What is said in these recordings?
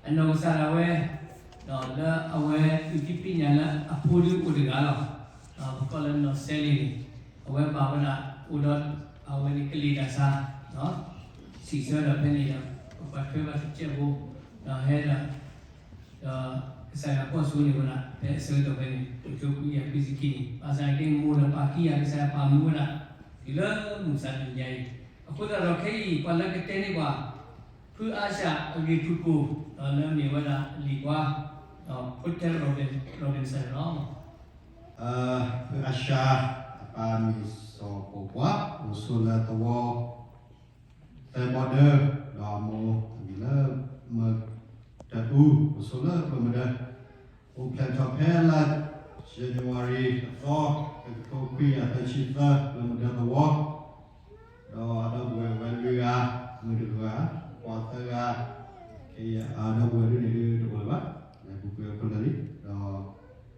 အနီၢ်ကစၢ်ဒၣ်ဝဲ ဒီးလၢအဝဲသုးက့ပညၣ်လၢအဖိဒုအိၣ်တဂၤလီၤ. ဒီးပကိးလၢနီၢ်စဲလ့န့ၣ် အဝဲဘၣ်ဝဲဒၣ်အိၣ်ဒီး အဝဲန့ၣ်ကလံၤတၢ်ဆါ စံးဆၢဒီးဖဲန့ၣ်ဒီး ပပာ်ထွဲဘၣ်တစဲးဖိ ဒီးဟဲဒီး ဒီးကစၢ်ယွၤကွၢ်စိန့ၢ်ဝဲဒၣ် ဖဲအဆၢကတီၢ်ဖဲန့ၣ် တကထိခွံကယၤခွံဆံခံန့ၣ် ဘၣ်ဆၣ်က့ၤမိၢ်ဒီးပၢ်ခံဂၤ ကစၢ်ယွၤပာ်မူဝဲဒၣ် တုၤလၢမုၢ်မဆါတနံၤညါအံၤ. အဃိသတးဒီးခဲအံၤ ပှၤလၢကတဲန့ၢ်ပှၤ ဖုအၤၡၣ်အဂ့ၢ်ဖုၣ်ကိာ် ဒီးလၢမ့ၢ်ဝဲဒၣ်လံာ်ကွၢ် ဒီး Hotel Robinson န့ၣ်လီၤ. ဖုအၤၡၣ် အပၢ်မ့ၢ်စီၤပိာ်ပှၢ် အိၣ်ဆိးလၢသဝီ သၢဘီဒၢ ဒီးအမိၢ်အမံၤလၢ မၢတအူ အိၣ်ဆိးလၢဘၢမုၢ်ဒၢ အိၣ်ဖျဲၣ်ထီၣ်ဖဲလါ January အသီ တကထိခွံကယၤသၢဆံသၢ လၢမုၢ်ဒၢသဝီ ဒီးအဒီပုၢ်ဝဲၢ်ဝဲလွံၢ်ဂၤ မုၣ်တဂၤ ပှၢ်သၢဂၤ ခဲအံၤအဒီပုၢ်ဝဲၢ်ဒ်န့ၣ်ဒ်တအိၣ်လၢၤဘၣ် လဲၤပူၤကွံာ်အခိၣ်လၢာ်လံ ဒီး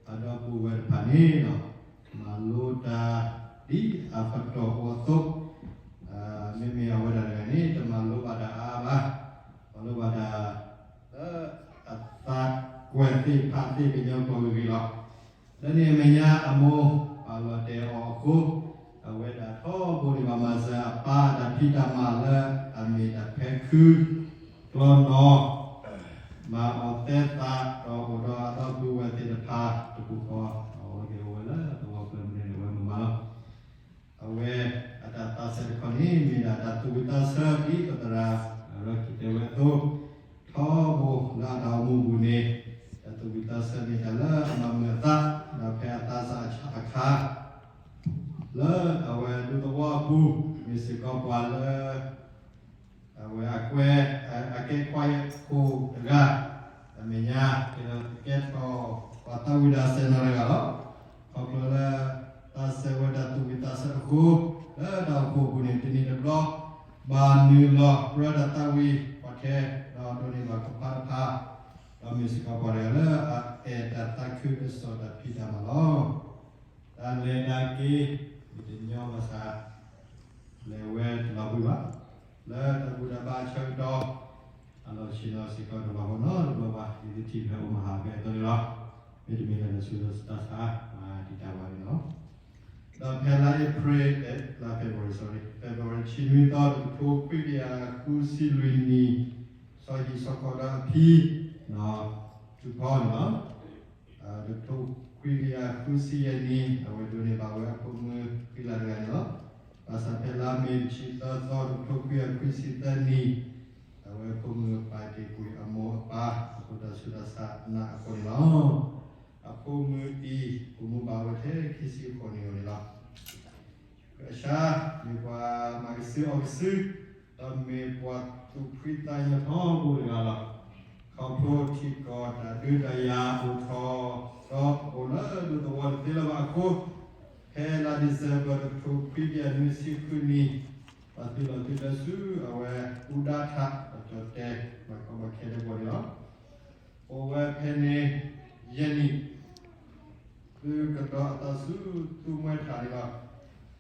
အဒီပုၢ်ဝဲၢ်တဖၣ်န့ၣ်ဒီး မၤလိတၢ်ဒ်အပတီၢ်အိၣ်အသိး မ့မ့ၢ်အဝဲဒၣ်တဂၤန့ၣ် တမၤလိဘၣ်တၢ်အါဘၣ်, မၤလိဘၣ်တၢ်လၢအသးကွဲးသ့ၣ်ဖးသ့ၣ်ကညီကျိာ်ဂ့ၤဂ့ၤလီၤ. လၢန့ၣ်အမဲာ်ညါအမိၢ်ပာ်လီၤတဲာ်အီၤအဃိ, အဝဲဒၣ်ထီဘိန့ၣ်ဘၣ်မၤစၢၤအပၢ်တၢ်ဖံးတၢ်မၤလၢအမ့ၢ်တၢ်ဖဲခု ကျီနီၢ် မၤအီၤသဲသး ဒီးအိၣ်ဒီးအဒီပုၢ်ဝဲၢ်သ့ၣ်တဖၣ်တပူၤဃီ, အဝဲက့ၤအိၣ်ဝဲလၢသဝီကျၢၢ်မုၢ်န့ၣ် အဝဲမုာ်မးလီၤ. အဝဲအတၢ်သးစဲတခီန့ၣ် မ့ၢ်ဒၣ်တၢ်သူၣ်ဝံၣ်သးဆၢဒ်ပသရၣ်ရၢၣ်ကံၣ်တဲဝဲအသိး, ထီဘိလၢအတၢ်အိၣ်မူအပူၤန့ၣ်, တၢ်သူၣ်ဝံၣ်သးဆၢမ့ၢ်တၢ်လၢအမၤမုာ်အသး, ဒီးဖဲအသးစၢ်အခါ လၢအဝဲဒူသဝီအပူၤ, မ့ၢ်စ့ၢ်ကီးပှၤလၢ အဝဲအကွဲး အကဲခွါယဲၢ်ခိၣ်တဂၤ, အမဲာ်ညါ ကဲထီၣ်ပှၤသးဝံၣ်တၢ်စဲနီၤတဂၤလီၤ. ခီဖျိလၢ သးစဲဝဲတၢ်သူၣ်ဝံၣ်သးဆၢအဃိ, လၢတၢ်အိၣ်ဖှိၣ်အပူၤန့ၣ် တနံၤတဘျီ ဘၣ်နုာ်လီၤပြၢတၢ်သးဝံၣ်ပီၣ်ထဲ ဒီးဒိးန့ၢ်ဘၣ်ကဖးတဖၣ်, ဒီးမ့ၢ်စ့ၢ်ကီးပှၤတဂၤလၢအအဲၣ်တၢ်သးခုကစီၣ်တၢ်ဖံးတၢ်မၤလီၤ. တၢ်လဲၤတၢ်က့ၤ မ့ၢ်တညီဘၣ်ဆၣ် လဲၤဝဲတလီၤဘှံးဘၣ်, လၢတၢ်ဘူၣ်တၢ်ဘါအဆၢကတီၢ်, အလီၢ်ဆ့ၣ်နီၤစ့ၢ်ကီးတလီၤဟိနီတဘျီဘၣ်, ဒ်တထံၣ်ဖဲအိၣ်မဟါဖဲအသိးန့ၣ်လီၤ. မ့တမ့ၢ်လၢတၢ်ဆူးတၢ်ဆါ မၤတံာ်တာ်ဝဲန့ၣ်လီၤ. ဒီးဖဲလါ April လါ February sorry February ဆံနွံသီ တကထိခွံကယၤဃုဆံလွံၢ်နံၣ်, စီၤဟံၣ်စီၤခီၣ်ဒီးအဖံ ထူဖီန့ၣ်လီၤ. တကထိခွံကယၤဃုဆံယဲၢ်နံၣ် အဝဲဒိးန့ၢ်ဘၣ်ဝဲအဖိမုၣ်ဃံလၤတဂၤန့ၣ်လီၤ. ဘၣ်ဆၣ်ဖဲလါမ့ၤတဆံသၢသီ တကထိခွံကယၤခွံဆံသၢနံၣ်, အဝဲအဖိမုၣ်ပာ်တ့ၢ်ကွံာ်အမိၢ်အပၢ်အဃိ တၢ်ဆူးတၢ်ဆါနးအဃိန့ၣ်လီၤ. အဖိမုၣ်အံၤ အိၣ်မူဘၣ်ဝဲထဲခံဆံဃိးနံၣ်ဧိၤန့ၣ်လီၤ. အၡါ မ့ၢ်ပှၤမၤကစုအီၣ်ကစု, ဒီးမ့ၢ်ပှၤသူၣ်ဖှံသးညီထီဘိတဂၤလီၤ. ခီဖျိထံကီၢ်တၢ်ဒုးတၢ်ယၤအိၣ်ထီၣ်, ဒီးအိၣ်လၢဒူသဝီတသ့လၢၤဘၣ်အဃိ, ဖဲလါ December တကထိခွံကယၤနွံဆံဃုနံၣ်, ပှၤသုးလီၤသုးလၢဆူအဝဲကူဒါထးဒီးကၠီၣ်တဲၣ်ဘၣ်ကီဘၣ်ခဲတဘိန့ၣ်လီၤ. အိၣ်ဝဲဖဲန့ၣ်ယဲၢ်နံၣ်, သုးကဒီးအသးဆူသူမှဲထးန့ၣ်လီၤ.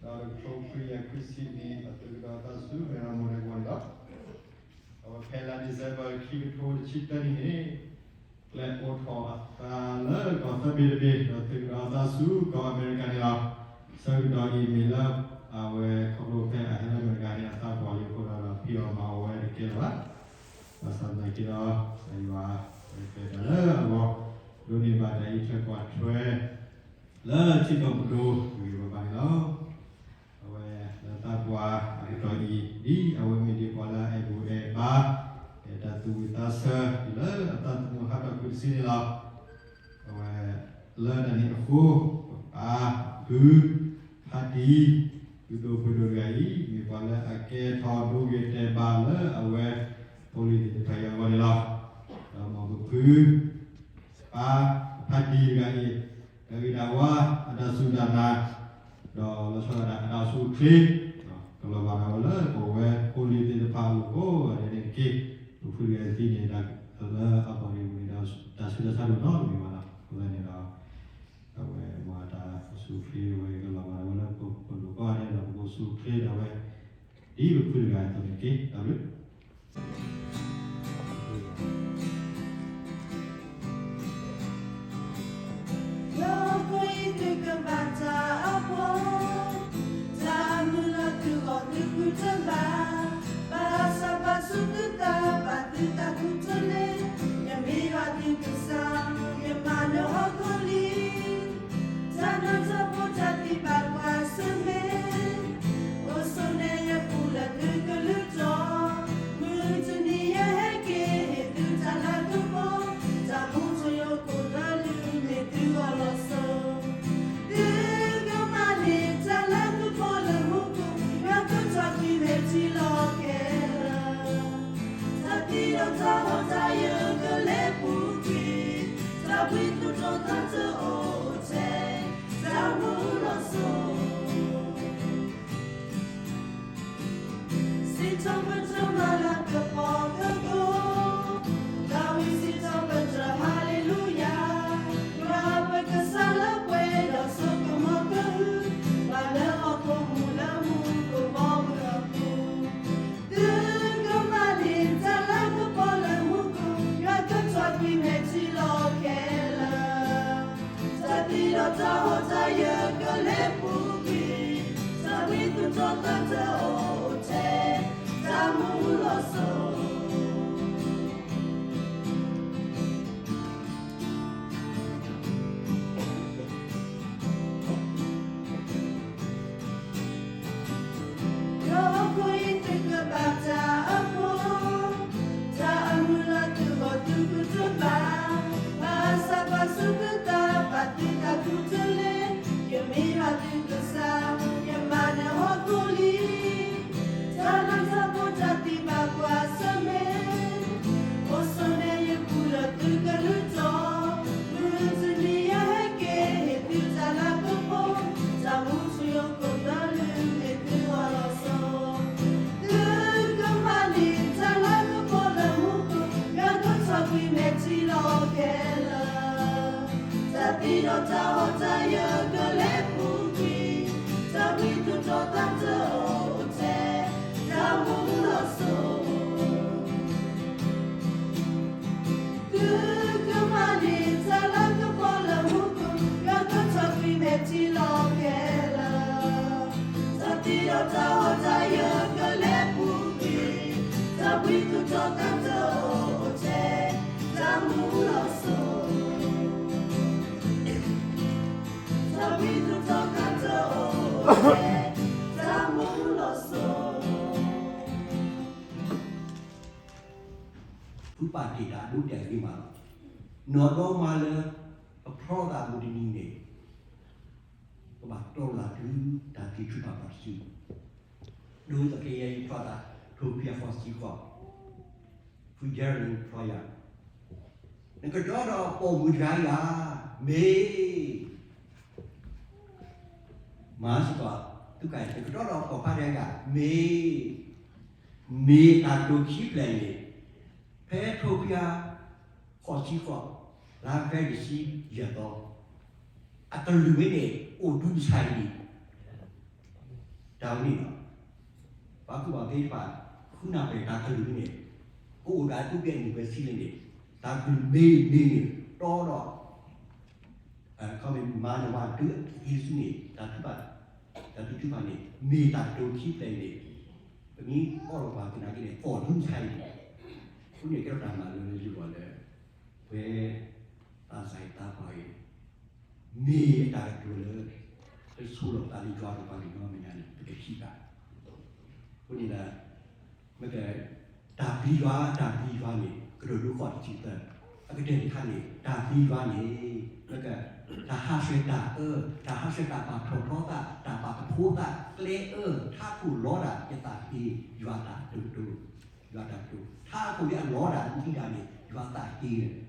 ဒီးတကထိခွံကယၤခွံဆံနံၣ် အသုးကဒီးအသးဆူမဲၢ်ရမိၢ်ဒဲကဝီၤန့ၣ်လီၤ. အဝဲဖဲလါ December ခံကထိတဆံတၢနံၣ်န့ၣ်, ကျဲအိးထီၣ်အသးလၢကီၢ်သၢဘ့ၣ်တဘ့ၣ် ဒီးသုးကဒီးအသးဆူကီၢ်အမဲရကၤန့ၣ်လီၤ. ဆၢကတီၢ်အံၤမ့ၢ်လၢ အဝဲခီဖျိဖဲအဟဲလၢအမဲရကၤန့ၣ် အသးပှၢ်လံအဃိဒီး ဒီးဖံးအီၣ်မၤအီၣ်ဝဲတကဲလၢၤဘၣ်. ဘၣ်ဆၣ်သနာ်က့ဒီး ကစၢ်ယွၤ ပတဲတၢ်လၢအဂီၢ် ဒိးန့ၢ်ဘၣ်တၢ်အံးထွဲကွၢ်ထွဲ လၢထံကီၢ်ပဒိၣ်ဂ့ၤဂ့ၤဘၣ်ဘၣ်န့ၣ်လီၤ. အဝဲလၢသးပှၢ်အကတီၢ်အံၤ ဒ်အဝဲမ့ၢ်ဒ်ပှၤလၢအအဲၣ်ဘူၣ်အဲၣ်ဘါ အဲၣ်တၢ်သူၣ်ဝံၣ်သးဆၢ တုၤလၢအသးသမူဟးထီၣ်ကွံာ်တစုန့ၣ်လီၤ. အဝဲလၢတၢ်န့ၣ်အဃိ ပပၢ်ဖုဖါတံၢ် ဖုဒိၣ်ဖုဒိၣ်တဂၤအံၤ မ့ၢ်ပှၤလၢအကဲထီၣ်ဒိဂ့ၤတဲာ်ဘၣ်လၢအဝဲဖိလံၤသ့ၣ်တဖၣ်အံၤအဂီၢ်န့ၣ်လီၤ. ဒီးမ်ပဖု ပၢ်ဖါတံၢ်တဂၤအံၤ တၢ်ဂ့ၤတၢ်ဝါ အတၢ်စူၢ်တၢ်နာ် ဒီးလီၤဆီဒၣ်တၢ်အတၢ်အိၣ်ဆူၣ်အိၣ်ချ့ ကလီၤဘၣ်ဒၣ်ဝဲလၢပဝဲဖိလံၤသ့ၣ်တဖၣ်အလိၤကိးဂၤဒဲးန့ၣ်တက့ၢ်. ပဖုတဂၤအံၤသံန့ၣ် လၢအပီၢ်ဒံးပူၤန့ၣ်ဒီး တၢ်ဆူးတၢ်ဆါတအိၣ်နီတမံၤဘၣ်လီၤ. အဃိသတးန့ၣ်ဒီး အဝဲမ့ၢ်တၢ်အိၣ်ဆူၣ်အိၣ်ချ့ဝဲကလီၤဘၣ်ဒၣ်ဝဲလၢပလိၤကိးဂၤဒဲးဒီး ပကအိၣ်ဆူၣ်အိၣ်ချ့ဒၣ်ဝဲ ဒ်ပဖုတဂၤအသိးန့ၣ်တက့ၢ်. တၢ်ဘျုး တဘၣ်, ဘၣ်ဆၣ်ဘၣ်ဆိၣ်သုသး, ဘၣ်သုတၢ်ကူၣ်တလဲ, ယမ့ၢ်ယွၤသုကစၢ်, ယမၤနၢၤဟီၣ်ခိၣ်လံ. တၢ်နၢၤတၢ်ဖိတၢ်သံဘၣ်ကွၢ်ဆၢၣ်မဲာ်, အိၣ်ဆိးနဲယပူၤလၢသုကလုၢ်တီၤ, မုၢ်တနံၤယဟဲက့ၤ ဟ့ၣ်သုတၢ်လၤကပီၤ, တၢ်မူထီၣ်ယိာ်ခိၣ်သလုး မ့ၢ်သုဂီၢ်လီၤစိၤ သုကမၤန့ၢ်တၢ်လၤကပီၤလၢမူခိၣ်, ယွၤကထွါကွံာ်မဲာ်ထံလီၤခဲလၢာ်. တၢ်သံဒီးတၢ်ဟီၣ်တၢ်ယၢၤကလဲၤပူၤကွံာ်, တၢ်ဘှံးသူၣ်ထီၣ်သးတအိၣ်ထဲ, တၢ်မူလီၤစိၤ စံးထီၣ်ပတြၢၤမၤလၤကပီၤကကိး, ဒၤဝံးစံးထီၣ်ပတြၢၤ ဟါလ့လူယၤ, ယွၤပကစၢ်လၢပှဲၤဒီးစိကမီၤကဟု, ဘၣ်လၢဟီၣ်ခိၣ်မူလၢမူကဘီမုၢ်အပူၤ, သုကမၤန့ၢ်တၢ်လၤကပီၤလၢမူခိၣ်, ယွၤကထွါကွံာ်မဲာ်ထံလီၤခဲလၢာ်. တၢ်သံဒီးတၢ်ဟီၣ်တၢ်ယၢၤကလဲၤပူၤကွံာ်, တၢ်ဘှံးသူၣ်ထီၣ်သးတအိၣ်ထဲ, တၢ်မူလီၤစိၤ ဒီးအဃိအံၤသုကဘၣ်တၢ်အဖှီၣ်, တၢ်အမုာ်လၢသုဂီၢ်သုကတၢၢ်ဘၣ်, ဘၣ်ဆၣ်ဘၣ်ဆိၣ်သုသး, ဘၣ်သုတၢ်ကူၣ်တလဲ, ယမ့ၢ်ယွၤသုကစၢ်, ယမၤနၢၤဟီၣ်ခိၣ်လံ. တၢ်နၢၤတၢ်ဖိတၢ်သံဘၣ်ကွၢ်ဆၢၣ်မဲာ်, အိၣ်ဆိးနဲယပူၤလၢသုကလုၢ်တီၤ, မုၢ်တနံၤယဟဲက့ၤ ဟ့ၣ်သုတၢ်လၤကပီၤ, တၢ်မူထီၣ်ယိာ်ခိၣ်သလုး မ့ၢ်သုဂီၢ်လီၤစိၤ သုကမၤန့ၢ်တၢ်လၤကပီၤလၢမူခိၣ်, ယွၤကထွါကွံာ်မဲာ်ထံလီၤခဲလၢာ်. တၢ်သံဒီးတၢ်ဟီၣ်တၢ်ယၢၤကလဲၤပူၤကွံာ်, တၢ်ဘှံးသူၣ်ထီၣ်သးတအိၣ်ထဲ, တၢ်မူလီၤစိၤ သုကမၤန့ၢ်တၢ်လၤကပီၤလၢမူခိၣ်, ယွၤကထွါကွံာ်မဲာ်ထံလီၤခဲလၢာ်. တၢ်သံဒီးတၢ်ဟီၣ်တၢ်ယၢၤကလဲၤပူၤကွံာ်, တၢ်ဘှံးသူၣ်ထီၣ်သးတအိၣ်ထဲ, တၢ်မူလီၤစိၤ တၢ်ဘှံးသူၣ်ထီၣ်သးတအိၣ်ထဲ, တၢ်မူလီၤစိၤ ဖုပာ်တ့ၢ်တၢ်အဒိအတဲာ်ဂ့ၤမးလီၤ. နီၢ်ဒီမါလၢ ပဖျီသးမုၢ်တနံၤန့ၣ် ပဘၣ်တီလီၤသးတုၤတၢ်သံထုးဖးပှၤတစု, ဒ်သိးခဲအံၤယဖျီသး ထိခွံကယၤဃိးဆံဃိး, ဖု Jeremy ဖျီယၤ, နကဒီဒီးပိာ်မုၣ်တဂၤဧါ, မ့ၢ် မၤစ့ၢ်ကီး သုက နကဒီဒီးပိာ်ခွါတဂၤဧါ, မ့ၢ် မ့ၢ်တၢ်ကတိၤခံဖျၢၣ်န့ၣ်, ဖဲထိခွံကယၤဃိးဆံဃိး, လါဖဲနံၣ်ယဲၢ်သီ, အကလုၢ်ဝဲန့ၣ် အိၣ်ဒူတဆါအံၤန့ၣ် တၢ်ဝဲန့ၣ်လီၤ. ပှၤကူၣ်ဘၣ်သ့ၣ်တဖၣ် ဃုနၢ်ပၢၢ်တၢ်ကလုၢ်ဝဲန့ၣ်, ကအိၣ်ဒၣ်သုးက့နံၣ်ဝဲဆံလၢန့ၣ်, တၢ်ကလုၢ်မ့ၢ်မ့ၢ်န့ၣ် တီဒီး ခီမ့ၢ်မၤနၢၤဝဲဒၣ်တုၤအက့ၤဆူန့ၣ် တၢ်ထုကဖၣ်, တၢ်သံထုကဖၣ်န့ၣ် မ့ၢ်တၢ်ကတိၤခံဖျၢၣ်အံၤန့ၣ်, ပမ့ၢ်အီၣ်လီၤပှၤသနာ်က့န့ၣ် သီၣ်ဒူတဆါအံၤန့ၣ်, အဃိန့ၣ်ကဲထီၣ်တၢ်မၤလိလၢယဂီၢ်လၢ ပဝဲသးစၢ်အံၤသးပှၢ်အံၤ မ့ၢ်တၢ်ကတိၤလၢ ပဆိၣ်လီၤသးလၢယွၤဒီးပှၤကညီမဲာ်ညါန့ၣ် ပကထံၣ်ဘၣ်. အဃိန့ၣ်ဒီး မ့ၢ်က တၢ်ပျံၤယွၤ တၢ်ပျံၤယွၤန့ၣ် ကတိၤဒိဃိးတဆံသၢ, အကတၢၢ်တခါန့ၣ် တၢ်ပျံၤယွၤန့ၣ် မ့ၢ်က တၢ်ဟးဆှဲးတၢ်အၢ, တၢ်ဟးဆှဲးတၢ်ပာ်ထီၣ်ထီသး, တၢ်ပာ်ကဖိသး, ကျဲအၢ, ထးခိၣ်လီတၢ် ယသးဟ့ ယွၤတၢ်ကတိၤ, ယွၤတၢ်ကတိၤ, ထးခိၣ်လၢအလီတၢ် မ့ၢ်ဒၣ်န့ၣ် ယွၤသးဟ့လီၤ.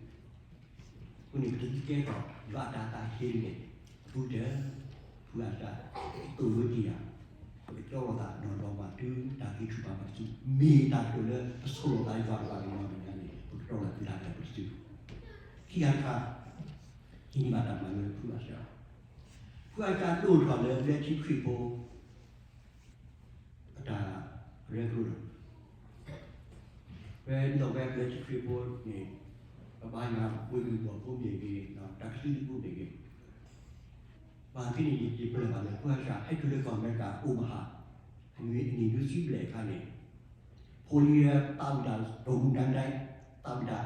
အဃိန့ၣ် ပတသ့ကဲထီၣ် ယွၤအတၢ်သးဟ့န့ၣ် ပူၤတၢၢ် ဖုအတၢ် သိၣ်လိတ့ၢ်ယၤ, ပကတီလီၤသးနီၢ်ဒီမါတုၤတၢ်သံထုကဖၣ်ပတစု, မ့ၢ်တၢ်ကတိၤလၢပဆိၣ်လီၤသးယွၤဒီးပှၤကညီမဲာ်ညါန့ၣ် ပကတီလီၤသးလၢပတစု. ခံခါတခါ ဟံးန့ၢ်ဘၣ်တၢ်မၤလိလၢဖုအတၢ်, ဖုအတၢ်ဒိၣ်ထီၣ်လၢဘျၢထံခရံာ်ဖိ အတၢ်ရဲၣ်ကျဲၤလီၤ. ဖဲဒ်သိးဖဲဘျၢထံခရံာ်ဖိန့ၣ် ပဘါယွၤဝ့ၢ်ဂ့ၢ်ဘီၣ်ဖိမ့ၢ်ဂ့ၤ, တၢ်ကစုဒုဖိမ့ၢ်ဂ့ၤ, ဘၣ်သ့ၣ်န့ၣ် ယပလၢၢ်ဘၣ်လၢ ဖုအတၢ်ဟဲတုၤလၢကီၢ်အမဲရကၤ Omaha, နံၣ်နွံဆံဘျဲၣ်အခါန့ၣ် ဖိလံၤသးဝံၣ်တၢ် ဒိၣ်မုၢ်ဒၢဒဲး သးဝံၣ်တၢ်,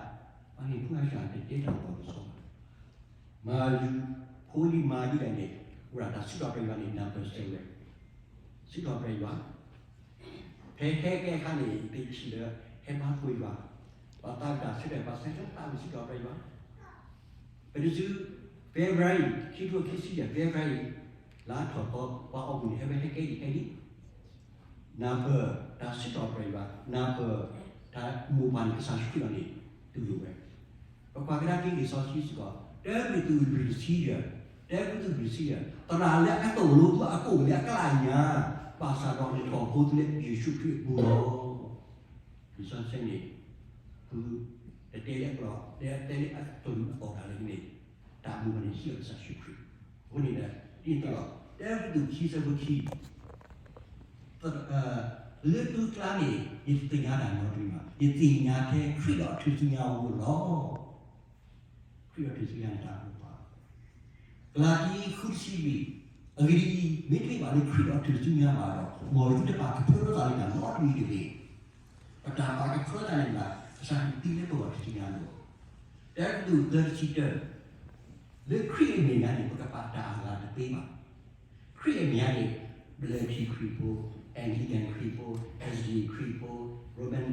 အန့ၣ်ဖုအါစှၤတတဲတၢ်ကီၢ်တဆီဘၣ်. မၤ ဖိလံၤမၤဒ်လဲၣ်န့ၣ် အိၣ်ဒၣ်တၢ်စံးထီၣ်ပတြၢၤယွၤန့ၣ် နၢ်ပၢၢ်စဲဝဲ, စံးထီၣ်ပတြၢၤယွၤ ဖဲဟဲကဲအခါန့ၣ် ယသ့ၣ်ဆံးလၢ ဟဲဘါသကိးယွၤ, ပှၤသးဝံၣ်တၢ်ဆၢထၢၣ် ပှၤဆၢထၢၣ်သးဝံၣ်စံးထီၣ်ပတြၢၤယွၤ, ပတုၤဆူ February ခံထိခံဆံယဲၢ် February လါထီၣ်သီ ပှၤအီၣ်မူန့ၣ် ဟဲဝဲဟဲကဲအံၤဟဲလံ, နၢ်ပၢၢ်တၢ်စံးထီၣ်ပတြၢၤယွၤ, နၢ်ပၢၢ်တၢ်မိၢ်ပှၢ်န့ၣ် ကစၢ်ယ့ၣ်ၡူးခရံာ်အီၤန့ၣ် တူၢ်လိာ်ဝဲ. ပကွၢ်ကဒါက့ၤလံာ်စီဆှံစ့ၢ်ကီး တၢကရံၣ်သူးလွံၢ်ဆံယဲၢ်, တၢကရံၣ်သူးလွံၢ်ဆံယဲၢ်, သရၣ်လၢအသိၣ်လိသုအကိၣ်လၢအကလၢ်ညါ, ဘၣ်ဆၣ်ဒီးနထီၣ်ဖိသုလၢယ့ၣ်ၡူးခရံာ်အပူၤလီၤ. လံာ်စီဆှံန့ၣ် ဃု တတဲလၢအကျိၤ တဲလၢအကလုၢ်အီၣ်တၢ်လၢန့ၣ် တၢ်မိၢ်ပှၢ်န့ၣ်ဟံးအီၤကစၢ်ယ့ၣ်ၡူးခရံာ်, အဃိန့ၣ်ဒီး ဒ်သိးဒီး တၢကရံၣ်သူးခံဆၢဖိခံ လၢသုကျါန့ၣ် ယတသ့ၣ်ညါတၢ်နီတမံၤဘၣ်, ယသ့ၣ်ညါထဲခရံာ်ဒီးအထူၣ်စုညါအအိၣ်လီၤ. ခရံာ်ဒီးအထူၣ်စုညါန့ၣ်တၢ်မိၢ်ပှၢ်, ကလၤတံ ဃုတဆံလွံၢ်, အဂ့ၢ်ဒ်အံၤ, မ့တမ့ၢ်ဘၣ်လၢခရံာ်ဒီးအထူၣ်စုညါဘၣ်ဒီး မ်သုတပာ်ကဖၢလၢသးလၢတၢ်နီတမံၤတဂ့ၤ. ပတၢ်ပာ်ကဖၢသးန့ၣ်မ့ၢ် ကစၢ်ခရံာ်တ့လၢပဂီၢ်ထူၣ်စုညါလီၤ. တၢကရံၣ်သူးသၢတဆံတၢ, လၢခရံာ်အမဲာ်ညါန့ၣ် ပကပာ်တၢ်အဂၤတသ့ဘၣ်. ခရံာ်အမဲာ်ညါန့ၣ် ဘျၢထံခရံာ်ဖိ, Anglican ခရံာ်ဖိ, SDA ခရံာ်ဖိ, Roman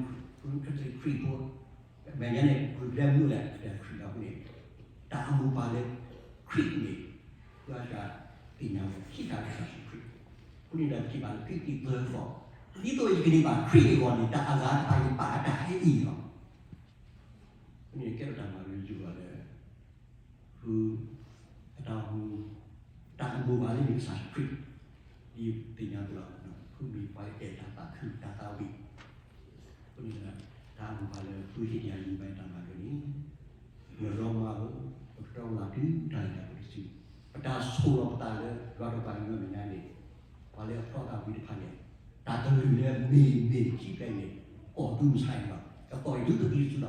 Catholic ခရံာ်ဖိ, အမဲာ်ညါန့ၣ် ခရံာ်ဖိမုၢ်လၢ် ခရံာ်ဖိန့ၣ် တၢ်အမိၢ်ပှၢ်လၢခရံာ်န့ၣ် ပှၤတၢ်သ့ၣ်ညါဝဲ ဟံးဃာ်ကစၢ်ယ့ၣ်ၡူးခရံာ်, အဃိန့ၣ်ဒီးပထံၣ်ဘၣ်လၢဖံလံးပံၤသၢဃီ, ဒ်သိးယကန့ၢ်ဘၣ်ခရံာ်အဂီၢ်န့ၣ် တၢ်အဂၤတဖၣ်ယပာ်အတၢ်ဟဲအံၤလီၤ. အဃိန့ၣ်ကဲထီၣ်တၢ်မၤလိယုၢ်လီၤလၢ ဃု အတၢ်အိၣ်မူ, တၢ်အမိၢ်ပှၢ်လၢမ့ၢ်ကစၢ်ယ့ၣ်ၡူးခရံာ်, ဒ်သ့ၣ်ညါအသိးလီၤ. ဃုမ့ၢ်ပှၤလၢအဲၣ်တၢ်သးခုတၢ်သးဝံၣ်, အဃိန့ၣ် တၢ်အမိၢ်ပှၢ်လၢဃုဟ့ၣ်တယၤယံၤဘၣ်တၢ်မၤလိန့ၣ်, ယနီၢ်မၤဧၢ, ပကတီၢ်လၢဒုးတၢ်လဲၤတၢ်ပတစု, ပတၢ်ဆိၣ်လီၤပသးလၢ ယွၤဒီးပှၤကညီမဲာ်ညါန့ၣ်, ပှၤလၢအဖျီသးဝံၤတဖၣ်န့ၣ်, တၢ်တလုၢ်လၢမ့ၢ်မ့ၢ်ခံဖျၢၣ်န့ၣ်, ကီၢ်ဒူမုၢ်ဆါအံၤလီၤ, ကသီၣ်အံၤဒုးသဂံၢ်ဆူၣ်လီၤ.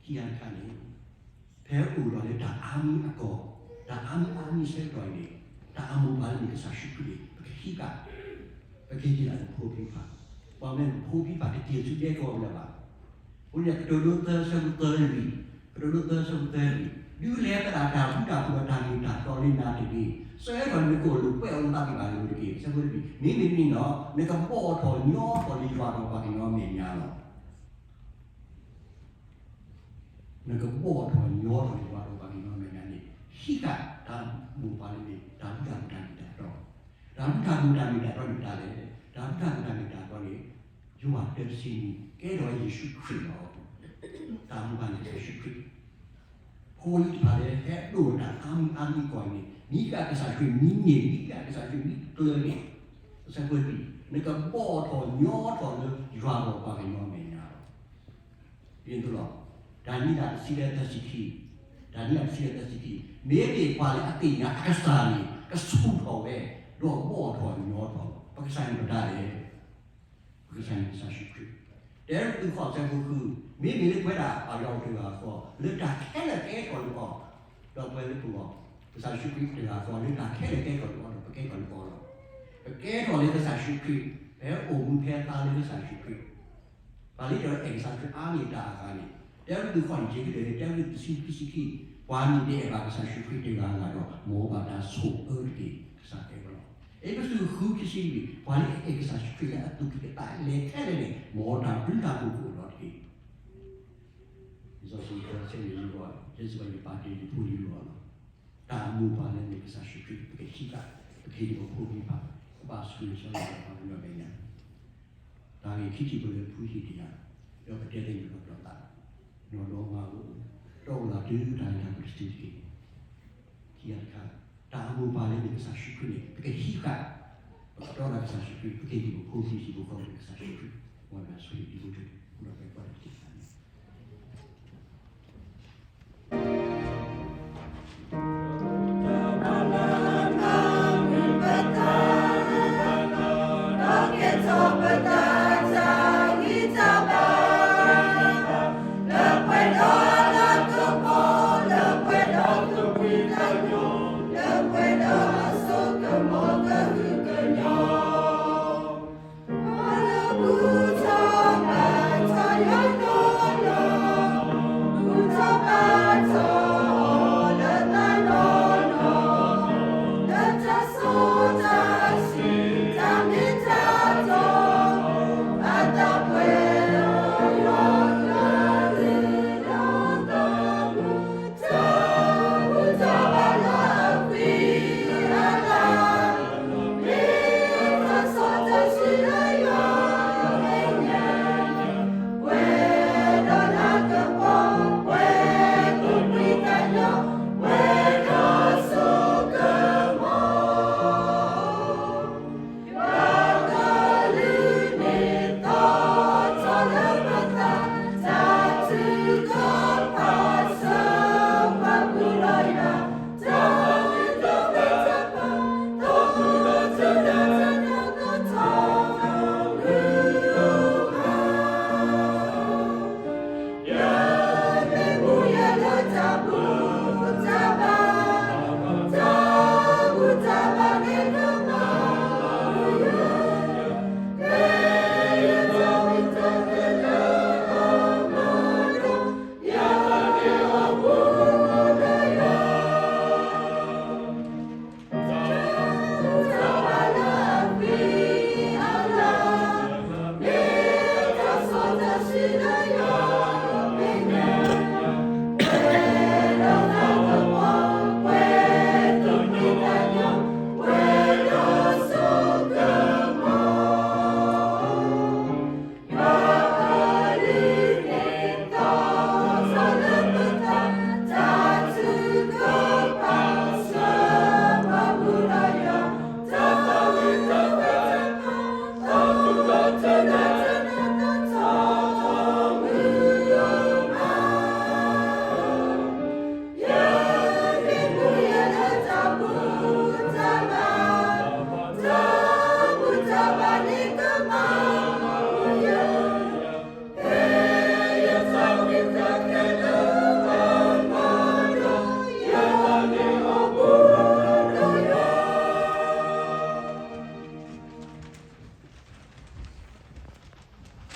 ခံဂၤတခါန့ၣ်, ဖဲအိၣ်ဒီးလၢတၢ်အါမံၤအကီၢ်, တၢ်အါမံၤအါမံၤဆၢကတီၢ်အံၤန့ၣ်, တၢ်အမိၢ်ပှၢ်လၢမ့ၢ်ကစၢ်ယ့ၣ်ၡူးခရံာ်န့ၣ် ပကဟံးဃာ်, ပကဟ့ၣ်တ့ၢ်လၢပဖိပၢ်, ပှၤမ့ၢ်ပဖိပၢ်တက့ၢ်ဆူဒဲကဝီၤလၢၤဘၣ်. အဃိန့ၣ် ကတိၤဒိသၢဆၢဖိသၢလွံၢ်, ကတိၤဒိသၢဆၢဖိသၢလွံၢ်, ဒုးလဲၤသဒၣ်တၢ်ဃူတၢ်ဖိးဒီးတၢ်မ့ၢ်တၢ်တီလၢနၤတဂ့ၤ, ဆှၢထီၣ်နကိၣ်လိာ်ကွဲးအီၤလၢသးသ့ၣ်တဖၣ်အလိၤတက့ၢ်. ဆၢဖိလွံၢ်, မ့မ့ၢ်ဒ်န့ၣ်ဒီး နကဘီၣ်ထီၣ်ညီထီၣ်လၢယွၤဒီးပှၤကညီအမဲာ်ညါလီၤ. နကဘီၣ်ထီၣ်ညီထီၣ်လၢယွၤဒီးပှၤကညီအမဲာ်ညါန့ၣ်, ဟံးဃာ်တၢ်မိၢ်ပှၢ်လၢမ့ၢ်တၢ်ဒုးတၢ်မ့ၢ်တၢ်တီ, တၢ်ဒုးတၢ်မ့ၢ်တၢ်မ့ၢ်တၢ်တီန့ၣ်မ့ၢ်တၢ်လဲၣ်. တၢ်ဒုးတၢ်မ့ၢ်တၢ်မ့ၢ်တၢ်တီန့ၣ် ယိၤဟၣ်တၢတဆံနွံ, ကဲထီၣ်ဝဲယ့ၣ်ၡူးခရံာ်လီၤ. တၢ်မိၢ်ပှၢ်န့ၣ်ကစၢ်ယ့ၣ်ၡူးခရံာ်, ဖိလံၤတဖၣ်လၢဟဲဒိၣ်တၢ်အါမံၤအါမံၤကီၢ်အံၤန့ၣ် မ့ၢ်ဟံးဃာ်ကစၢ်ယ့ၣ်ၡူးခရံာ်မံန့ၣ်, မ့ၢ်ဟံးဃာ်ကစၢ်ယ့ၣ်ၡူးခရံာ်မံကျၢၤန့ၣ်, အဆၢဖိလွံၢ်, နကဘီၣ်ထီၣ်ညီထီၣ်လၢယွၤဒီးပှၤကညီအမဲာ်ညါလီၤ. ဒ်န့ၣ်အသိးလီၤ. ဒၤနံးယ့လးတဆံသၢဆံခံ, ဒၤနံးယ့လးတဆံသၢဆံခံ, မ့မ့ၢ်ပှၤလၢအသ့ၣ်ညါအကစၢ်န့ၣ် ကဆူၣ်ထီၣ်ဝဲ, ဒီးဘီၣ်ထီၣ်ညီထီၣ်, ပကစၢ်န့ၣ်မတၤလဲၣ်. ပကစၢ်န့ၣ်ကစၢ်ယ့ၣ်ၡူးခရံာ်, တၢကရံၣ်သူးဃိးဆၢဖိဃု, မ့မ့ၢ်လၢပဝဲဒၣ်ပယီၤအိၣ်တဂၤဃီ, လၢတၢ်ခဲလၢာ်ကဲထီၣ်လၢအီၤ, ဒီးပဝဲလၢပဂီၢ်, ကစၢ်ယ့ၣ်ၡူးခရံာ်တဂၤဃီ လၢတၢ်ခဲလၢာ်ကဲထီၣ်လၢအီၤဒီးပကဲထီၣ်လၢအီၤလီၤ. ပကဲထီၣ်လၢကစၢ်ယ့ၣ်ၡူးခရံာ်, ပအိၣ်မူဖဲအသးလၢကစၢ်ယ့ၣ်ၡူးခရံာ် ပှၤလၢတအဲၣ်ကစၢ်ခရံာ်အါန့ၢ်တၢ်အဂၤန့ၣ်, တၢကရံၣ်သူးဃိးန့ၣ် ယကတဲလၢ တၢကရံၣ်သူးတဆံခံဆံခံ, ပှၤမ့ၢ်တအဲၣ်ဘၣ်ကစၢ်ယ့ၣ်ၡူးခရံာ်တဂၤဂၤဒီး မ်ပဘၣ်တၢ်ဆိၣ်အၢတက့ၢ်. ကစၢ်တဲဝဲလီၤ. အ့းဖ့းစူးဃုခံဆံလွံၢ်, ပှၤလၢအအဲၣ်ကစၢ်ယ့ၣ်ၡူးခရံာ်လၢအသူၣ်ကံၢ်သးလဲထဲလဲၣ်န့ၣ် မ်တၢ်ဘျုးတၢ်ဖှိၣ်ကအိၣ်ဒီးတက့ၢ်. လံာ်စီဆှံတဲဆၢန့ၣ်ယဂီၢ်, ယဲစ့ၢ်ကီးယပာ်တ့ၢ်ယဖိယလံၤအဂီၢ်လီၤ. တၢ်အမိၢ်ပှၢ်လၢမ့ၢ်ကစၢ်ယ့ၣ်ၡူးခရံာ် ပကဟံးဃာ်, ပကဟ့ၣ်တ့ၢ်ပဖိပၢ်, ပဘၣ်ဆိၣ်ဂ့ၤဆိၣ်ဝါပှၤကညီမဲာ်ညါ တၢ်ဂ့ၢ်ခံထံၣ်ဖိလၢဖုဟ့ၣ်တယၤ, ဒီးပတဲလၢနုာ်လီၤဒီးသး, နီၢ်ဒီမါဧၢ, တီၢ်အိၣ်လၢဒုးတၢ်ဂ့ၢ်တၢ်ကျိၤတစုတက့ၢ်. ခံဂၤတခါ, တၢ်အမိၢ်ပှၢ်လၢမ့ၢ်ကစၢ်ယ့ၣ်ၡူးခရံာ်န့ၣ် ပကဟံးဃာ်, ပကတီၢ်ဒီးကစၢ်ယ့ၣ်ၡူးခရံာ်, ပကဟ့ၣ်တ့ၢ်ပဖိပလံၤစံးဖိဃီဖိလၢကစၢ်ယ့ၣ်ၡူးခရံာ်, မ်တၢ်ဆိၣ်ဂ့ၤဒ်ဖိတဖၣ်, ဒီးပှၤကိးဂၤဒဲးန့ၣ် လၢပှဲၤဒီးလၢကပီၤ, လၢပှဲၤဒီးကပှ့ၤကညီ, လၢပှဲၤဒီးအစိကမီၤကဟုကညီ.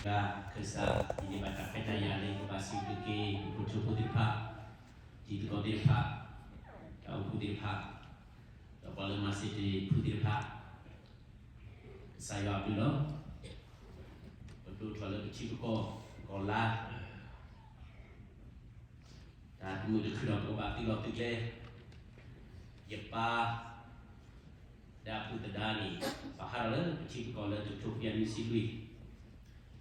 ကစၢ်, ယန့ၢ်ဘၣ်တၢ်ခွဲးတၢ်ယာ်လၢယကဘၣ်စံးဘျုးက့ၤ ယဖိထံဖိသ့ၣ်တဖၣ်, တံၤသကိးသ့ၣ်တဖၣ်, တၢ်အိၣ်ဖှိၣ်သ့ၣ်တဖၣ်, ဒီးပှၤလၢမၤစၢၤတ့ၢ်ဖုသ့ၣ်တဖၣ်, ကစၢ်ယွၤအဘျုးလီၤ. ပဒိၣ်ထီၣ်လၢပထံပကီၢ် ကီၢ်လါ တၢ်တမုာ်တခုဒီး ပကဘၣ်သုးလီၤသုးကျဲ, ယပၢ် ဒၣ်အပုၢ်သဒါန့ၣ် ပဟးထီၣ်လၢပထံပကီၢ်လၢတကထိခွံကယၤနွံဆံလွံၢ်, ဒီး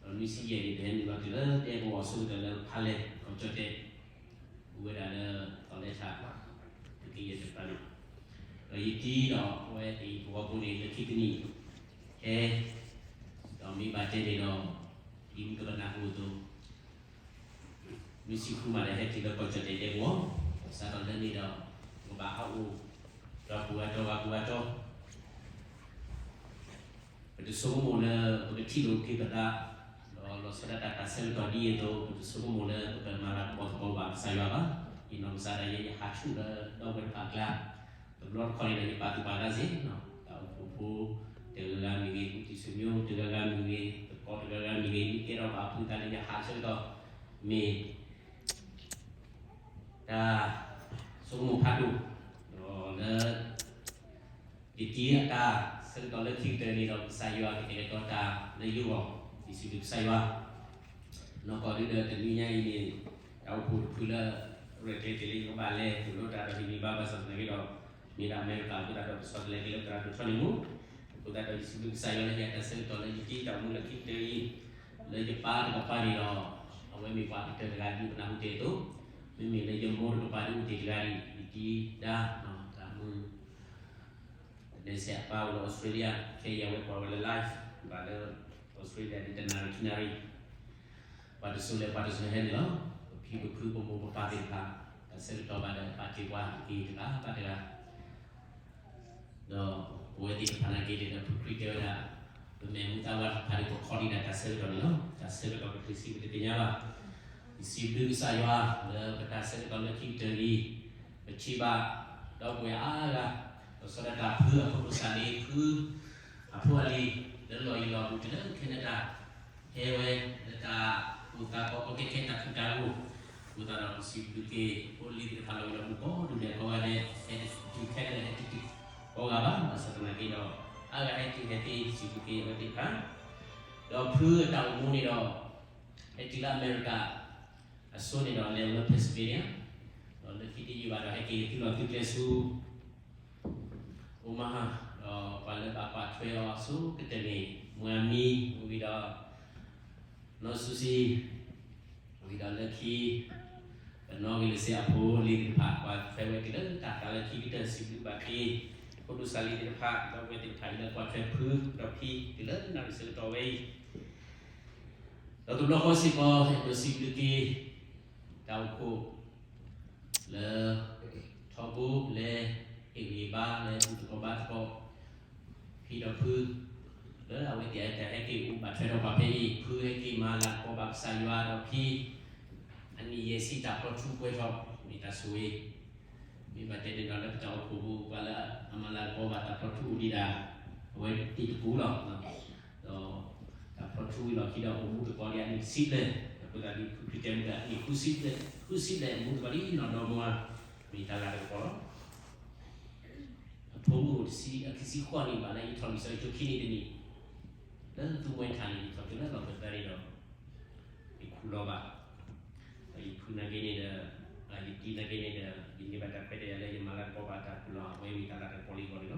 နွံဆံယဲၢ်န့ၣ် ပဟဲနုာ်လီၤတုၤလၢဒဲကဝီၤအဆၢကတီၢ်လၢဖးလဲၢ် ကီၢ်ကၠီၣ်တဲၣ်, အိၣ်ဝဲဒၣ်လၢ သီလဲဆၣ် သုးက့ယဲၢ်တဖၣ်န့ၣ်, ဒီးယတံၤဒီးအဝဲသ့ၣ်အံၤသဝီဖိန့ၣ် လၢခံတနံၤ ဟဲ, ဒီးမ့ၢ်ဘၣ်တဲန့ၣ်ဒီး ဒ်မုၢ်ကပနၢ်ဟူအသိး နွံဆံဃုမးဒီးဟဲတုၤလၢကီၢ်ကၠီၣ်တဲၣ်ဒဲကဝီၤ, ဘၣ်ဆၣ်ဒီးလၢန့ၣ်ဒီး ပကဘၣ်ဟးအိၣ် ဒီးပှၤဂၤတီၤဂၤပှၤဂၤတီၤ, ပတဆိကမိၣ်လၢပကထံၣ်လိာ်က့ၤပသး, ဒီးလီၤဆီဒၣ်တၢ်တၢ်ဆၢကတီၢ်ဒ်အံၤအသိး ပတဆိကမိၣ်လၢပကမၤလၤကပီၤသကိးဘၣ်ကစၢ်ယွၤဘၣ်. ယနီၢ်ကစၢ်ဒၣ်ယဲ ယဟးဆူၣ်လၢဒီပုၢ်ဝဲၢ်တဖၣ်အကျါ, တဘျီတခီၣ်န့ၣ်ဒီး ယပာ်သူၣ်ပာ်သးစ့ၢ်, တၢ်အိၣ်ဖှိၣ်ဖိတဂၤဂၤမ့ၢ်ဂ့ၤ, ဦးတီဆွေမျိုးတဂၤဂၤမ့ၢ်ဂ့ၤ, သကိးတဂၤဂၤမ့ၢ်ဂ့ၤ, မ့ၢ်ကဲထီၣ်ဘၣ်အဖုသးလၢယဟးဆၢကတီၢ် မ့ၢ် တၢ်ဆိကမိၣ်ဖးဒိၣ်, ဒီးလၢ ယတံၤအတၢ်ဆၢကတီၢ်လၢခံကတၢၢ်န့ၣ်ဒီး ကစၢ်ယွၤကတဲာ်ကတီၤတၢ်လၢယဂီၢ်, ယစံးဘျုးကစၢ်ယွၤ, နီၢ်ကီၢ်ဒုဒီးတနံၤညါအံၤန့ၣ် တၢ်အိၣ်ဖှိၣ်တဖုလၢ ရဲၣ်ကျဲၤက့ၤလၢယကဘၣ်လဲၤသိၣ်လိတၢ်ဒီးဟ့ၣ်ဂံၢ်ဘါဘၣ်ဆၣ်သနာ်က့ဒီး မ့ၢ်ဒၣ်အမဲရကၤအဃိသတးဒီး ပဆီတလဲက့ၤလၢသရၣ်ဒိၣ်ထီန့ၣ်မူ, အဃိသတးဒီးယစံးဘျုးကစၢ်ယွၤလၢယတၢ်ဆၢကတီၢ်လၢယတံၤတၢ်အိၣ်မူလၢခံကတၢၢ်အံၤ, လၢယပၢ်တကပၤန့ၣ်ဒီး အဝဲမ့ၢ်ပှၤကတၢၢ်တဂၤဒ်ပနၢ်ဟူတ့ၢ်အသိး, မ့မ့ၢ်လၢယမိၢ်တကပၤဒ်အိၣ်တ့ၢ်တဂၤဒ်အံၤ ယတံၤဒါ တၢ်မုၢ် တနံၤစဲးအပၢ်အိၣ်လၢ Australia ခဲအံၤအဝဲကွၢ်ဝဲလၢ live ဘၣ်လၢ Australia ဒ်တနၣ်ရံၣ်ခံနၣ်ရံၣ်, ပှၤတစိၤလဲၤပှၤတစိၤဟဲန့ၣ်လီၤ. ပဖံပဖုပမိၢ်ပပၢ်သ့ၣ်တဖၣ် တၢ်ဆၢကတီၢ်ဘၣ်ဒီးပာ်တ့ၢ်ပှၤက့ၤတဂၤဘၣ်တဂၤ ဒီးပဝဲသ့ၣ်တဖၣ်နာ်က့န့ၣ်ဒီး ဖုခရံာ်တဲဝဲဒၣ် ပမ့ၢ်မူသးဝးတဖၣ်ဒီး ပခီဒံးဒၣ်တၢ်ဆၢကတီၢ်န့ၣ်လီၤ. တၢ်ဆၢကတီၢ်ကတုၤဆံးပတသ့ၣ်ညါဘၣ်. ယစံးဘျုးကစၢ်ယွၤလၢပတၢ်ဆၢကတီၢ်လၢခံကတၢၢ်အံၤ, ပထံၣ်ဘၣ် ဒီပုၢ်ဝဲၢ်အါဂၤ, ဒီးဆီဒၣ်တၢ်ဖုအဖိဒိၣ်စၢ်လံၤ ဖုအဖိအလံၤ လၢလီၢ်ယံၤလီၢ်ဘူးတုၤလၢ Canada ဟဲဝဲလၢတၢ်အိၣ်သးကီကီခဲခဲတၢ်ဖုတၢ်ဂီၢ်, အဃိသတးဒီးပစံးဘျုးက့ၤ ဖိလံၤသ့ၣ်တဖၣ်လီၤဝံၤလီၤဘူးကိးဒူၣ်ဒဲးကိးဂၤဒဲး, ဟဲတုၤခဲလၢာ်ဟဲတုၤတံၤကိးဂၤဘၣ်, ဘၣ်ဆၣ်သနာ်က့ဒီး အါဂၤဟဲတုၤဟဲသ့ စံးဘျုးက့ၤအဝဲသ့ၣ်တဖၣ်, ဒီးဖုအတၢ်အိၣ်မူန့ၣ်ဒီး ဟဲတုၤလၢအမဲရကၤ အဆိန့ၣ်ဒီးလဲၤဝဲ Pennsylvania, ဒီးလၢခံတယံာ်ဘၣ်ဒီးဟဲက့ၤသုးလီၢ်သုးကျဲဆူ Omaha, ဒီးပှၤလၢဘၣ်ကွၢ်ထွဲအီၤအဆိကတၢၢ်န့ၣ် မုၢ်အမံၤ အိၣ်ဝံၤဒီး နီၢ်စူၤစံၤ, ဝံၤဒီးလၢခံ ပနီၣ်ဂ့ၤလၢစ့အဖိလံၤသ့ၣ်တဖၣ် ကွၢ်ထွဲဝဲတုၤလၢတၢ်သးလၢခံကတၢၢ် စံးဘျုးဘၣ်က့ၤ ဖိဒိၣ်စၢ်လံၤသ့ၣ်တဖၣ် ဒီပုၢ်ဝဲၢ်သ့ၣ်တဖၣ်အံၤလၢကွၢ်ထွဲဖုဒီးဖံတုၤလၢနၣ်ရံၣ်ဆၢကတီၢ်ဝဲအံၤ, ဒီးတဘျီဃီစ့ၢ်ကီး အဲၣ်ဒိးစံးဘျုးက့ၤ တၢ်အိၣ်ဖှိၣ် လၢ ထီဘိလၢ ဟ့ၣ်ဂံၢ်ဟ့ၣ်ဘါလၢဘူၣ်သကိးဘါသကိး ဖံဒီးဖု လၢအဝဲသ့ၣ်အတၢ်ဟဲက့ၤအိၣ်ဘၣ်ထွဲဒီးပှၤဖဲအံၤ ဖုဟဲက့ၤမၤလၤကပီၤဘၣ်ကစၢ်ယွၤဒီးဖံ အနံၣ်ယဲၢ်ဆံတၢ်ဖျီထူပှဲၤထီၣ် မ့ၢ်တၢ်ဆိၣ်ဂ့ၤ, မ့ၢ်ဘၣ်တဲန့ၣ်ဒီးလၢပတၢ်အိၣ်ဖှိၣ်ပူၤ ပှၤလၢအမၤလၤကပီၤဘၣ်တၢ်ဖျီထူအိၣ်ဒံးဒၣ် အဝဲသ့ၣ်တပူၤလီၤ. ဒီးတၢ်ဖျီထူဝံၤလီၢ်ခံဒီး အိၣ်မူသကိးဒံးအနံၣ်တဆံဘျဲၣ်, အဃိသတးဒီး ဖုခရံာ်တဲမူဒၣ်အနံၣ်ဃုဆံဘျဲၣ်, ဃုဆံဘျဲၣ်မူသကိးဒ်နီၢ်ဒီမါ မ့ၢ်တၢ်လၤကပီၤလီၤ. အဖိမုၣ်အိၣ်တဆံ, အခံဆံဃိးနံၣ်ဘၣ်လၢယထီၣ်လံာ်စီဆှံကၠိခံနံၣ်တနံၣ်, လၢသူမွဲထၣ်န့ၣ် ယထီၣ်ကၠိလၢလီၢ်ကသၢန့ၣ်ဒီး ယခူၣ်လီၤဘၣ်, ဒီးယဖုနာ်က့န့ၣ်ဒီး, ယတံၤနာ်က့န့ၣ်ဒီး ယန့ၢ်ဘၣ်တၢ်ခွဲးတၢ်ယာ်လၢယမၤလၤကပီၤဘၣ်တၢ်ခူၣ်လီၤ အဝဲမ့ၢ်တၢ်လၤကပီၤလၢယ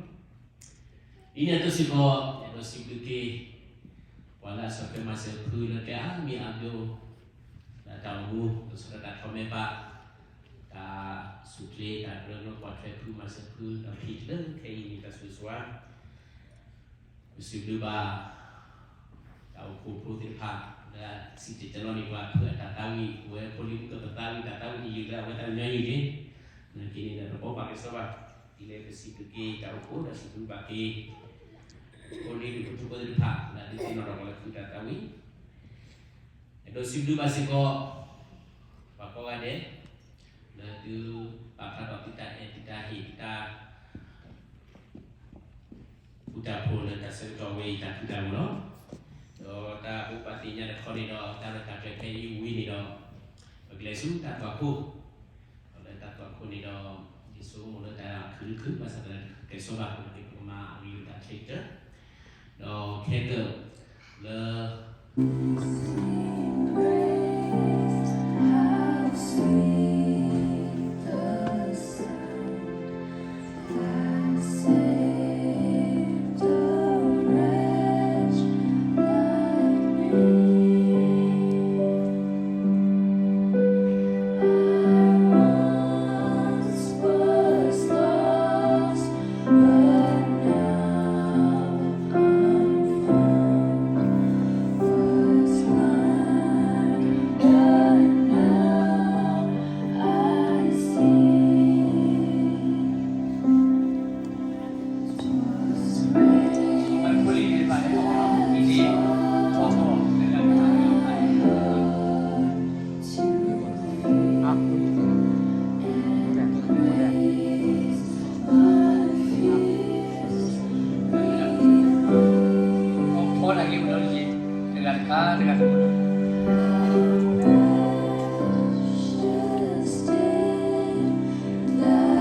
ဂီၢ်န့ၣ်လီၤ. ဒ်န့ၣ်အသိးစ့ၢ်ကီး အဲၣ်ဒိးစံးဘျုးက့ၤ ပှၤလၢအဆီၣ်ထွဲမၤစၢၤဖုလၢကျဲအါမံၤအါမျိုး, လၢတၢ်အိၣ်မူ လီၤဆီဒၣ်တၢ်ထီၣ်မဲာ်ဘၣ်, တၢ်ဆူၣ်ချ့ တၢ်ကရၢကရိကွၢ်ထွဲဖုမၤစၢၤဖုဒီးဖံတုၤလၢခဲအံၤန့ၣ် တၢ်ဆိၣ်ဂ့ၤဆိၣ်ဝါ ပစံးဘျုးဘၣ် တၢ်အိၣ်ဖှိၣ်ဖိသ့ၣ်တဖၣ် လၢအစံၣ်တဲၤတဲလီၤန့ၢ်ပှၤဖုအတၢ်သးဝံၣ်, ပဝဲဖိလံၤမုၢ်ကပသးဝံၣ်တၢ်သးဝံၣ်တယုၢ်လၢအဝဲသ့ၣ်ညါယုၢ်န့ၣ်, နာ်က့န့ၣ်ဒီးတဘီဘၣ်ကစီဘၣ်, ဒ်လဲၣ်ပစံးဘျုးက့ၤတၢ်အိၣ်ဖှိၣ်ဒီးစံးဘျုးဘၣ်က့ၤ ဖိလံၤဒုးဖိထူဖိသ့ၣ်တဖၣ် လၢအဒုးသ့ၣ်နီၣ်ထီၣ်ပှၤလၢဖုတၢ်သးဝံၣ် အဲၣ်ဒိးစံးဘျုးဘၣ်စ့ၢ်ကီး ပှၤကိးဂၤဒဲး လၢသုပာ်ဖျါထီၣ်သုတၢ်အဲၣ်သုတၢ်ဟ့ၣ်သုတၢ်ဃူတၢ်ဖိးလၢတၢ်ဆၢကတီၢ်ဝဲအံၤတၢ်ဖုတၢ်မုာ်လီၤ. ဒီးတၢ်အိၣ်ပာ်သ့ၣ်ညါတခီန့ၣ်ဒီး တၢ်ရဲၣ်တၢ်ကျဲၤခဲအံၤဝံၤန့ၣ်ဒီး ပကလဲၤဆူတၢ်သွၣ်ခိၣ်, ဒီးလၢတၢ်သွၣ်ခိၣ်န့ၣ်ဒီး ယဆိကမိၣ်လၢတၢ်ခုၣ်ခုၣ် ဘၣ်ဆၣ်သနာ်က့ ကဲဆိဘၣ် ဒီးပကမၤအဂ့ၢ်တၢ်ချ့ကတၢၢ်, ဒီးခဲကၢၣ်လၢ ဖဲပဟးထီၣ်အခါန့ၣ် သိလ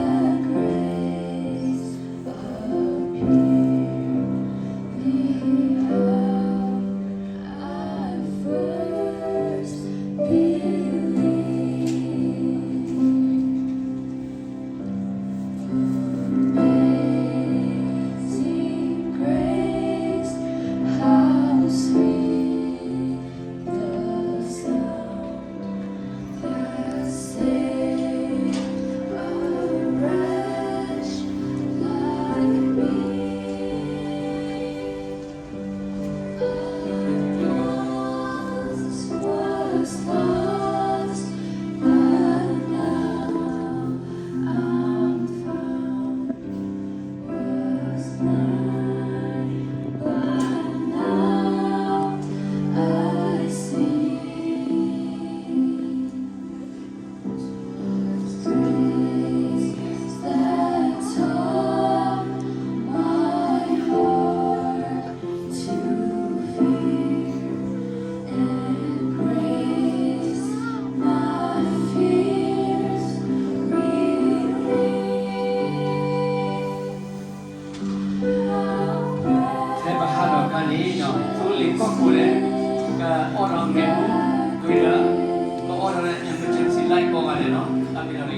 ့ၣ်ကီၢ်ခိၣ်န့ၣ် ကအိးထီၣ်မဲာ်ပူၤကွံာ်ဒီး ကအိးထီၣ်လၢ emergency light ကိးဂၤဒဲးန့ၣ် တၢ်မ့ၢ်တၢ်လံ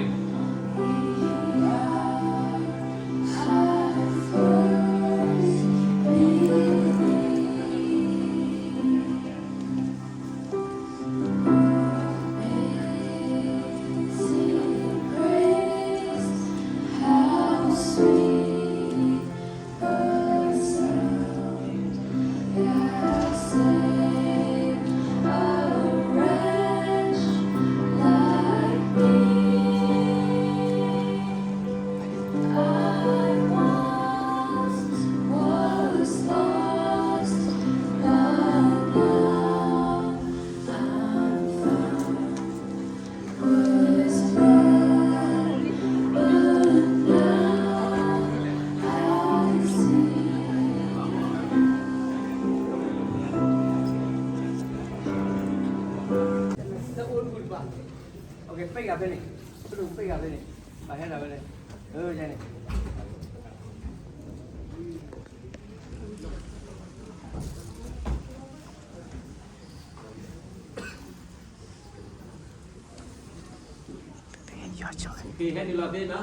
ပ့ၢ်ဂၤဖဲန့ၣ်, ပ့ၢ်ဂၤဖဲန့ၣ်, ဘၣ်ဟဲဒၣ်ဝဲလဲၣ်, န့ၣ် ဟဲနုာ်လီၤဖဲနီၤ.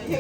ကဲ